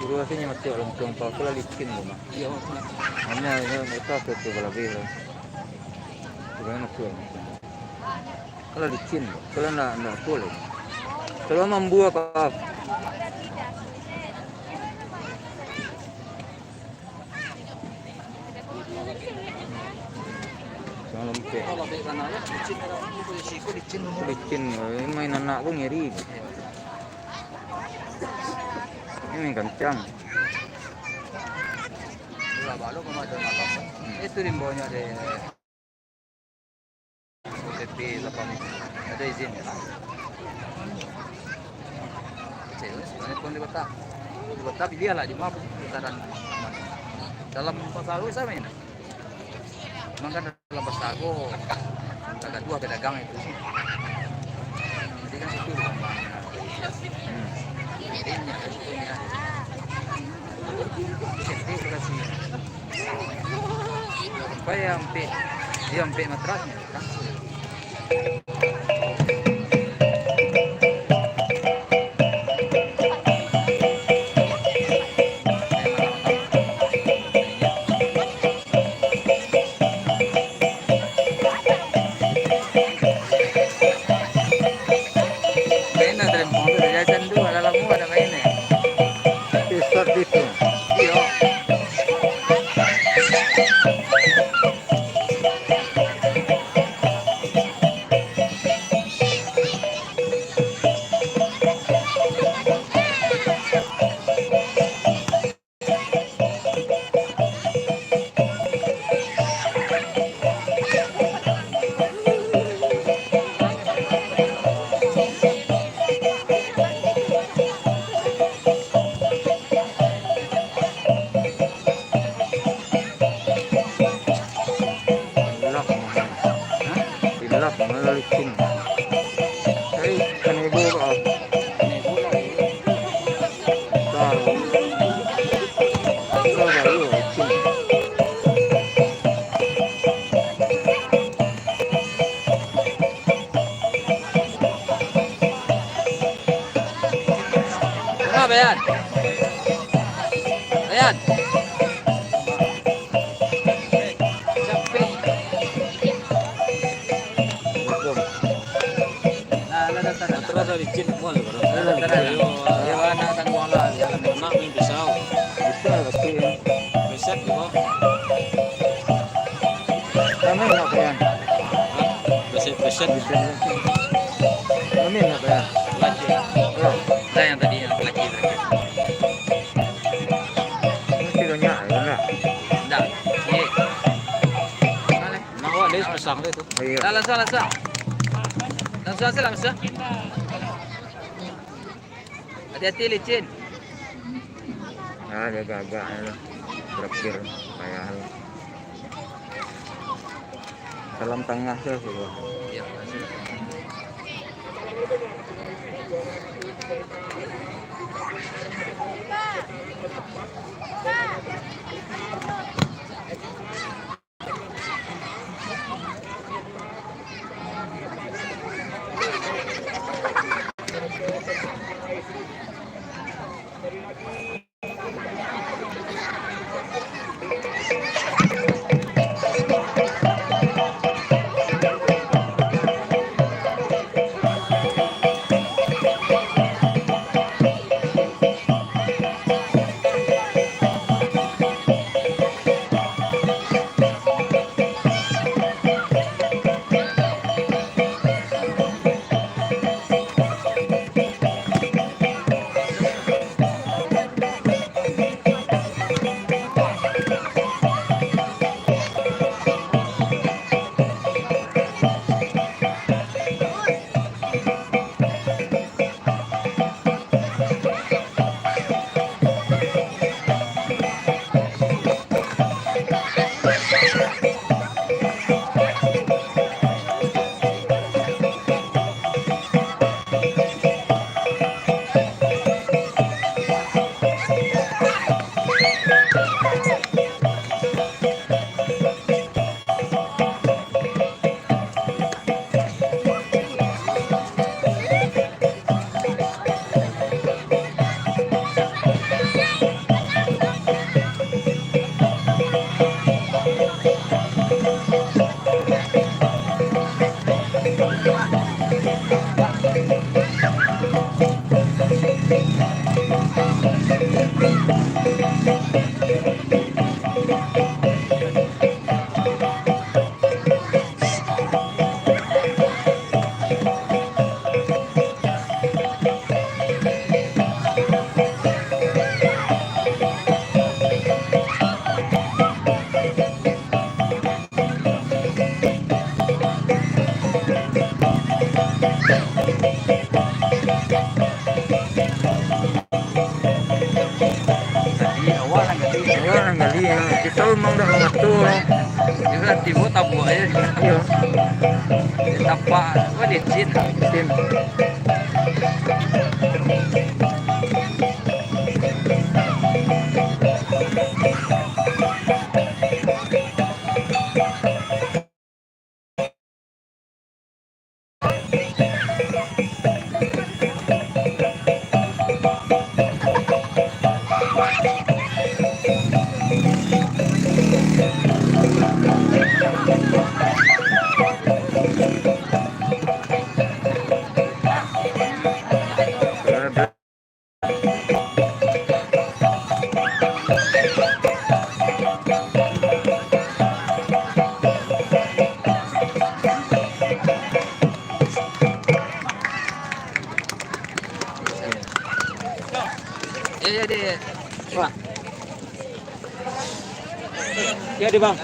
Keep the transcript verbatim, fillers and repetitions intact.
Guru asinyo masuak dalam tuang pau tu lah licin tu, Mak. Iyo, Mak. Hanya, hanya mereka tu, tu lebih lah. Kurang masuak. Kalau licin, kalau ndak, ndak boleh. Kalau mambuat apa? Kalau lembek. Kalau lembek tanah ya, licin, kalau posisi itu licin semua. Licin, ini main anak tu ngeri. Ini main kencang. Itulah baru kalau ada malam. Itu rimbonya deh. O T P lapan, ada izin ya. Kecil sebenarnya pun di kota. Di kota pilih lah di mana putaran. Dalam pasar lu sama ini. Memang kan dalam pasar aku tak ada dua pedagang itu sih. Jadi kan situ. Hmm. Jadi ini ada situ ya. Jadi kasih. Sampai yang ampek, dia ampek matrasnya. Main lah telempong tu, jajan tu, alah lamo dak main eh. Pusat itu. Iyo. Ilap, ha? Ilap, malah licin. Cari ikan ibu, Pak. Ikan ibu lah, ibu. Besar. Besar, Pak, iyo, licin. Rumah, Bayan. Bayan. Nah, lah datang, dah. Terus dari Cin, mual, bro. Lah datang, dah. Yo, yo, anak tangguang lah, yo. Anak main pisau. Bisa, tapi, ya. Reset, bro. Kami nak, Bayan. Hah? Reset, reset. Kami nak, Bayan. Lagi. Yo. Dah yang tadi, yang lagi, lagi. Masih banyak, ya, nak? Ndak. Ye. Nak awak dia pasang dia tu. Iyo. Dah, langsung, langsung. Langsung aja, langsung. Hati-hati licin. Ah, dia agak-agak, ya. Terakhir, payah. Dalam tangah tu. Tadi awak nan gali. Awak nan gali, ya. Kita memang dah mengatur. Kita tibo tabuak aja. Iya. Tapak, apa, licin. Licin. Ya, ya, dek. Wah. Ya, dek, Bang.